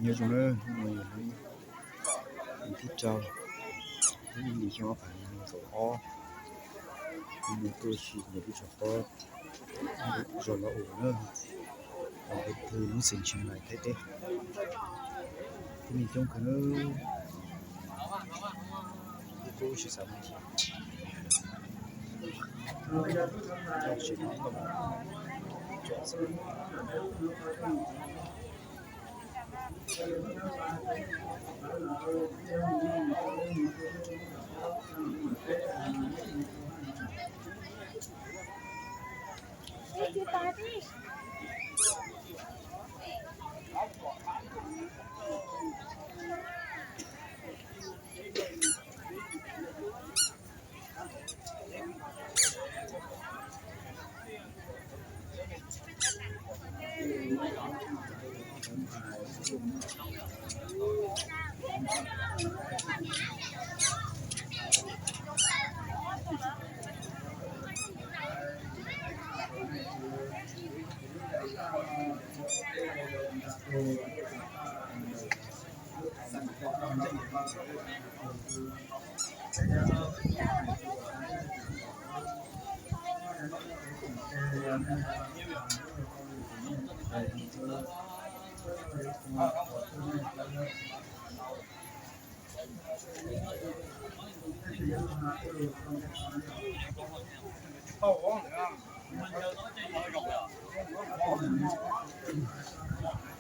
Nyob zoo na, hnub no yog hnub thib rau, hnub ib hlis xyoo ob phav nees nkaum ob, hnub no tuaj sim nyiam lub tshav pob zos Los Us na, hauv pes lub xeev Tsheej Maim Thaib teb. Tib neeg coob kawg, tib tub tsis xav mus.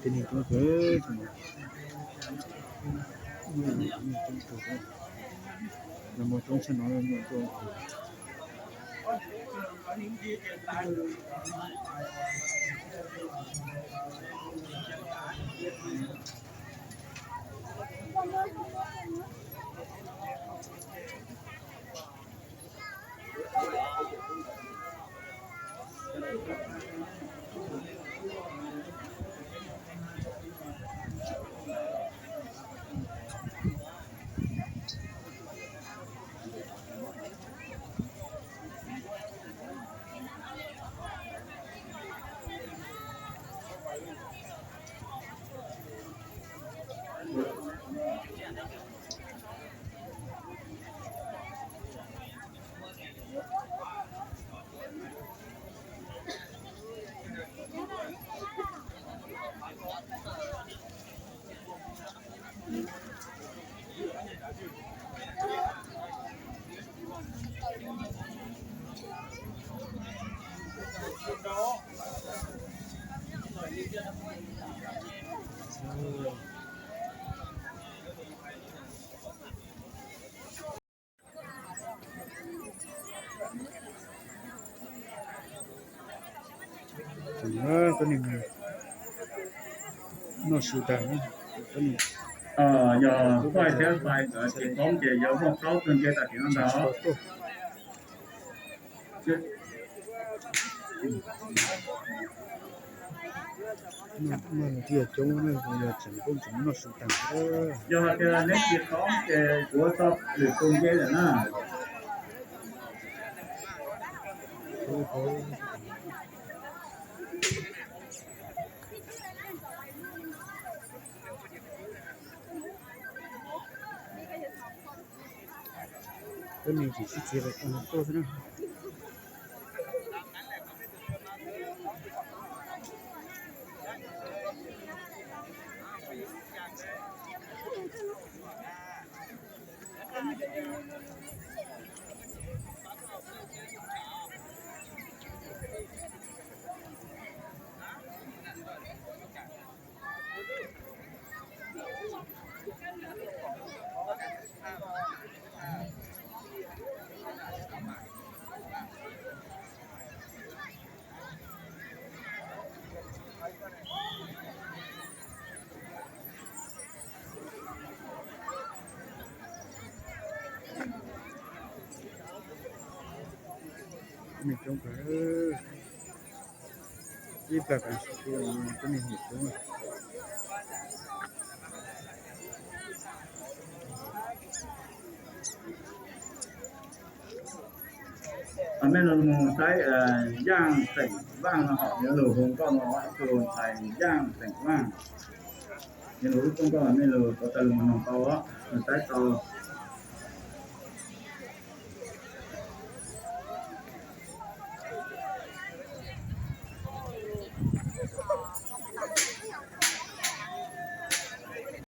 Tib neeg coob kawg, nag hmo coob tshaj no tuaj. Koj niam noj su tag, koj niam. Yog Huaj thiab Fais nkawd tsis poob ces yuav muaj plaub tug nce tam sim no ntag. Noj tiag coob na, yog tseem poob tseem noj su tag. Yog hais tias neb tsis poob ces yuav tau lwm tus nce lawm na. Koj niam tsis txiv lawm tuaj xwb na. Tib neeg coob kawg, ib plag pem tib neeg coob. Nej los mus saib Yaj Xeem Vaj no, hom nyob lus hu nkauj no ib tug ntxhais Yaj Xeem Vaj. Yog lub rooj nkoj mej lug tau tawm lug moog noog tau, noog saib tau.